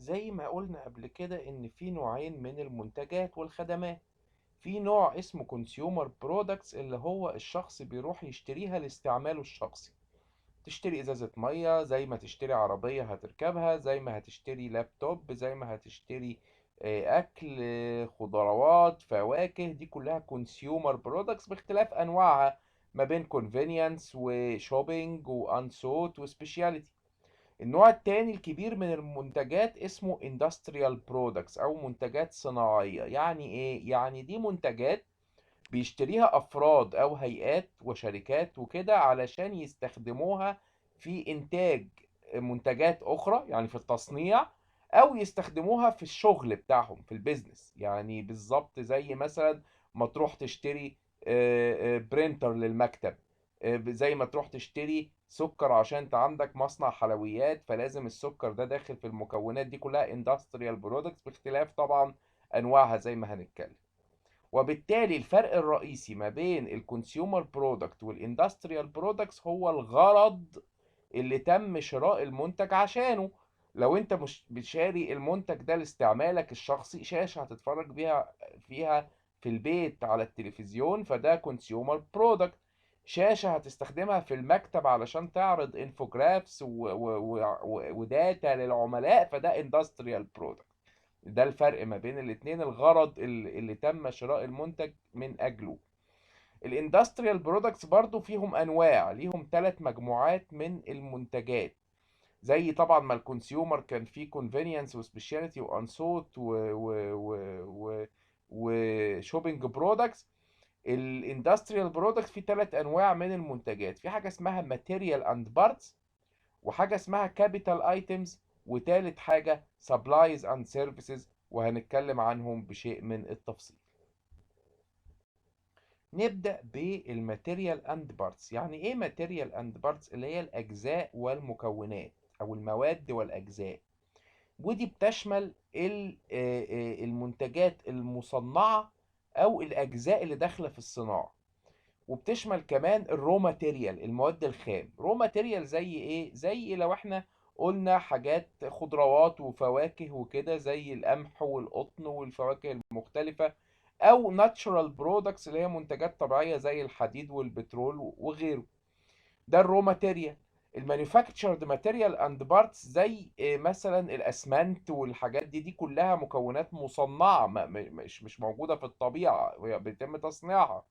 زي ما قلنا قبل كده ان في نوعين من المنتجات والخدمات. في نوع اسمه consumer products، اللي هو الشخص بيروح يشتريها لاستعماله الشخصي. تشتري ازازة مية، زي ما تشتري عربية هتركبها، زي ما هتشتري لابتوب، زي ما هتشتري اكل، خضروات، فواكه. دي كلها consumer products باختلاف انواعها ما بين convenience و shopping و unsought و specialty. النوع التاني الكبير من المنتجات اسمه industrial products او منتجات صناعية. يعني ايه؟ يعني دي منتجات بيشتريها افراد او هيئات وشركات وكده علشان يستخدموها في انتاج منتجات اخرى، يعني في التصنيع، او يستخدموها في الشغل بتاعهم في ال business. يعني بالظبط زي مثلا ما تروح تشتري printer للمكتب، زي ما تروح تشتري سكر عشان انت عندك مصنع حلويات، فلازم السكر ده داخل في المكونات. دي كلها industrial products باختلاف طبعا انواعها زي ما هنتكلم. وبالتالي الفرق الرئيسي ما بين ال consumer product وال industrial products هو الغرض اللي تم شراء المنتج عشانه. لو انت مش بتشاري المنتج ده لاستعمالك الشخصي، شاشة هتتفرج بيها فيها في البيت على التلفزيون، فده consumer product. شاشة هتستخدمها في المكتب علشان تعرض infographs و data للعملاء، فده industrial product. ده الفرق ما بين الاتنين، الغرض اللي تم شراء المنتج من اجله. ال industrial products برضو فيهم انواع، ليهم 3 مجموعات من المنتجات. زي طبعا ما ال consumer كان فيه convenience و specialty و unsought و shopping products، ال industrial products فيه 3 انواع من المنتجات. في حاجه اسمها material and parts، وحاجه اسمها capital items، وتالت حاجه supplies and services، وهنتكلم عنهم بشيء من التفصيل. نبدأ بال material and parts. يعني ايه material and parts؟ اللي هي الاجزاء والمكونات او المواد والاجزاء، ودي بتشمل المنتجات المصنعة او الاجزاء اللي داخلة في الصناعة، وبتشمل كمان ال raw material، المواد الخام. raw material زي ايه؟ زي لو احنا قلنا حاجات خضروات وفواكه وكده، زي القمح والقطن والفواكه المختلفة، او natural products اللي هي منتجات طبيعية زي الحديد والبترول وغيره. ده ال raw material. ال manufactured material and parts زي مثلا الاسمنت والحاجات دي، دي كلها مكونات مصنعة، مش موجودة في الطبيعة، هي بيتم تصنيعها.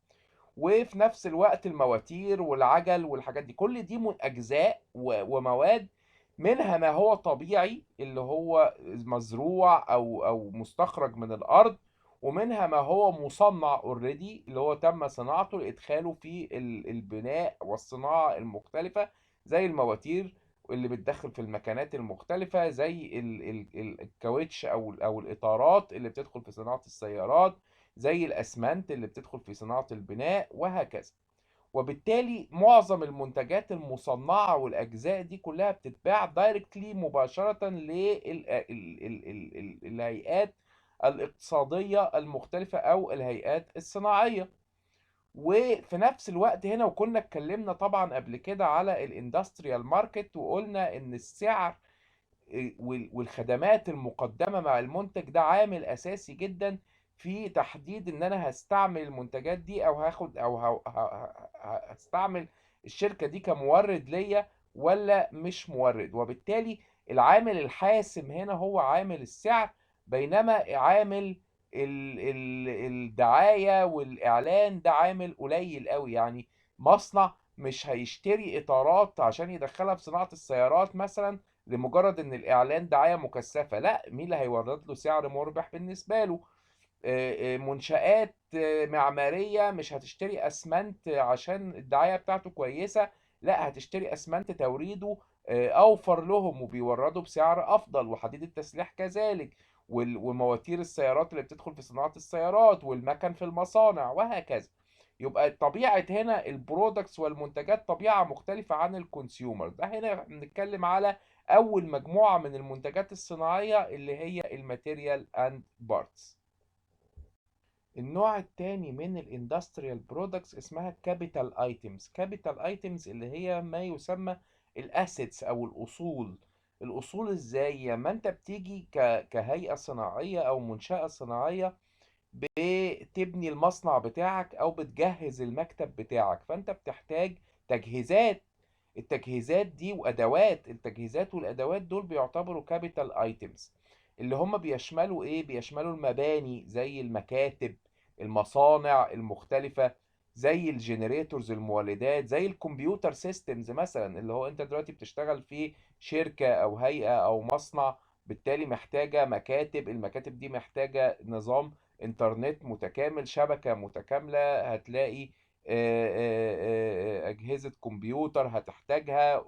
وفي نفس الوقت المواتير والعجل والحاجات دي، كل دي من اجزاء ومواد، منها ما هو طبيعي اللي هو مزروع او مستخرج من الارض، ومنها ما هو مصنع already اللي هو تم صناعته لادخاله في البناء والصناعه المختلفه، زي المواتير اللي بتدخل في المكانات المختلفه، زي الكاوتش او الاطارات اللي بتدخل في صناعه السيارات، زي الاسمنت اللي بتدخل في صناعه البناء، وهكذا. وبالتالي معظم المنتجات المصنعة والأجزاء دي كلها بتتباع directly مباشرة للهيئات الاقتصادية المختلفة أو الهيئات الصناعية. وفي نفس الوقت هنا، وكنا اتكلمنا طبعا قبل كده على ال industrial market، وقلنا ان السعر والخدمات المقدمة مع المنتج ده عامل أساسي جدا في تحديد ان انا هستعمل المنتجات دي او هاخد او هستعمل الشركة دي كمورد ليا ولا مش مورد. وبالتالي العامل الحاسم هنا هو عامل السعر، بينما عامل الدعاية والإعلان ده عامل قليل قوي. يعني مصنع مش هيشتري إطارات عشان يدخلها في صناعة السيارات مثلا لمجرد ان الإعلان دعاية مكثفة، لا، مين اللي هيورد له سعر مربح بالنسبة له؟ منشآت معمارية مش هتشتري أسمنت عشان الدعاية بتاعته كويسة، لا، هتشتري أسمنت توريده أوفر لهم وبيوردوا بسعر أفضل، وحديد التسليح كذلك، ومواتير السيارات اللي بتدخل في صناعة السيارات، والمكن في المصانع، وهكذا. يبقى طبيعة هنا ال products والمنتجات طبيعة مختلفة عن ال consumer. ده هنا بنتكلم على أول مجموعة من المنتجات الصناعية اللي هي ال material and parts. النوع الثاني من ال industrial products اسمها capital items. capital items اللي هي ما يسمى ال assets او الاصول. الأصول ازاي؟ لما انت بتيجي كهيئة صناعية او منشأة صناعية بتبني المصنع بتاعك او بتجهز المكتب بتاعك، فانت بتحتاج تجهيزات. التجهيزات دي وادوات التجهيزات والادوات دول بيعتبروا capital items، اللي هم بيشملوا ايه؟ بيشملوا المباني زي المكاتب، المصانع المختلفة، زي ال generators المولدات، زي ال computer systems مثلا، اللي هو انت دلوقتي بتشتغل في شركة او هيئة او مصنع، بالتالي محتاجة مكاتب، المكاتب دي محتاجة نظام انترنت متكامل، شبكة متكاملة، هتلاقي أجهزة كمبيوتر هتحتاجها،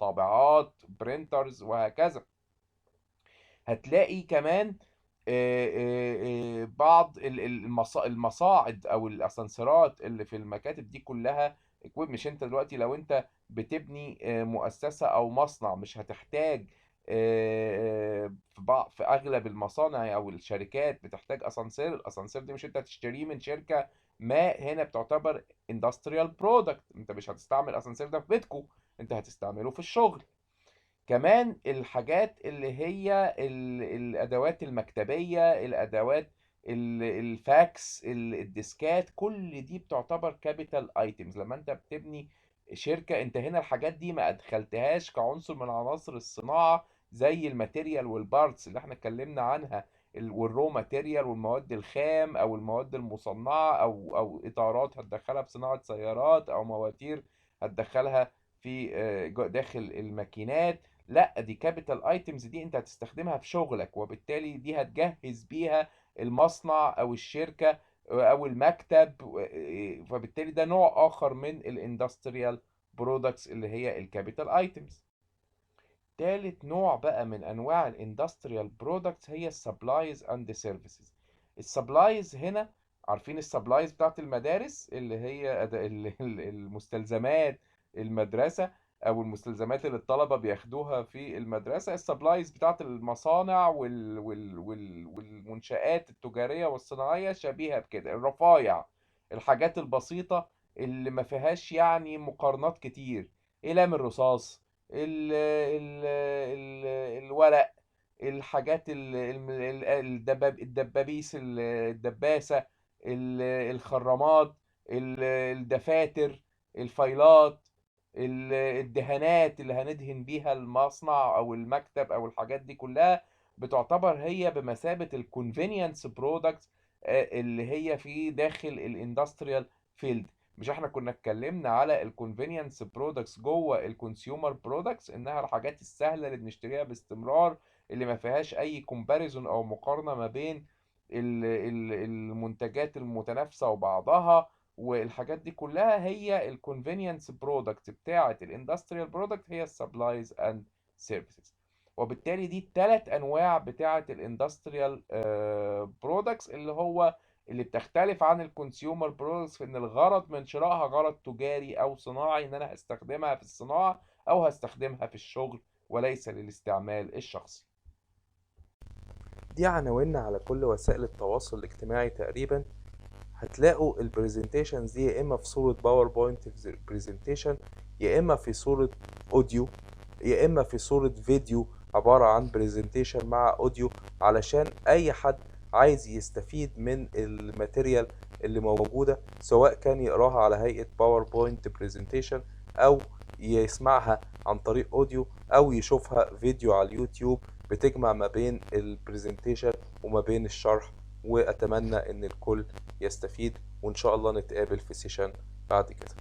طابعات، printers، وهكذا. هتلاقي كمان بعض المصاعد او الاسانسيرات اللي في المكاتب دي كلها equip. مش انت دلوقتي لو انت بتبني مؤسسة او مصنع مش هتحتاج، في اغلب المصانع او الشركات بتحتاج اسانسير. الاسانسير دي مش انت هتشتريه من شركة ما، هنا بتعتبر industrial product، انت مش هتستعمل الاسانسير ده في بيتكو، انت هتستعمله في الشغل. كمان الحاجات اللي هي الادوات المكتبيه، الادوات الفاكس، الديسكات، كل دي بتعتبر capital items. لما انت بتبني شركه انت هنا الحاجات دي ما ادخلتهاش كعنصر من عناصر الصناعه زي ال material وال parts اللي احنا اتكلمنا عنها، وال raw material والمواد الخام او المواد المصنعه او اطارات هتدخلها في صناعه سيارات، او مواتير هتدخلها في داخل الماكينات. لا، دي capital items، دي انت هتستخدمها في شغلك، وبالتالي دي هتجهز بيها المصنع او الشركة او المكتب، فبالتالي ده نوع اخر من ال industrial products اللي هي ال capital items. تالت نوع بقى من انواع ال industrial products هي ال supplies and services. ال supplies هنا عارفين ال supplies بتاعت المدارس اللي هي المستلزمات المدرسة او المستلزمات اللي الطلبة بياخدوها في المدرسة. ال supplies بتاعت المصانع والمنشآت التجارية والصناعية شبيهة بكده، الرفايع، الحاجات البسيطة اللي ما فيهاش مقارنات كتير، اقلام الرصاص، الورق، الحاجات الدبابيس، الدباسة، الخرامات، الدفاتر، الفايلات، الدهانات اللي هندهن بيها المصنع او المكتب او الحاجات دي كلها بتعتبر هي بمثابة ال convenience products اللي هي في داخل ال industrial field. مش احنا كنا اتكلمنا على ال convenience products جوه ال consumer products، انها الحاجات السهلة اللي بنشتريها باستمرار، اللي ما فيهاش اي comparison او مقارنة ما بين المنتجات المتنافسة وبعضها والحاجات دي كلها، هي ال convenience product بتاعة ال industrial product هي ال supplies and services. وبالتالي دي التلات انواع بتاعة ال industrial products اللي هو اللي بتختلف عن ال consumer products في ان الغرض من شرائها غرض تجاري او صناعي، ان انا هستخدمها في الصناعة او هستخدمها في الشغل وليس للاستعمال الشخصي. دي عناويننا على كل وسائل التواصل الاجتماعي تقريبا. هتلاقوا ال presentations دي يا اما في صورة PowerPoint presentation، يا اما في صورة audio، يا اما في صورة فيديو عبارة عن presentation مع audio، علشان اي حد عايز يستفيد من ال material اللي موجودة، سواء كان يقراها على هيئة PowerPoint presentation او يسمعها عن طريق audio او يشوفها فيديو على اليوتيوب. بتجمع ما بين ال presentation وما بين الشرح، واتمنى ان الكل يستفيد، وان شاء الله نتقابل في session بعد كده.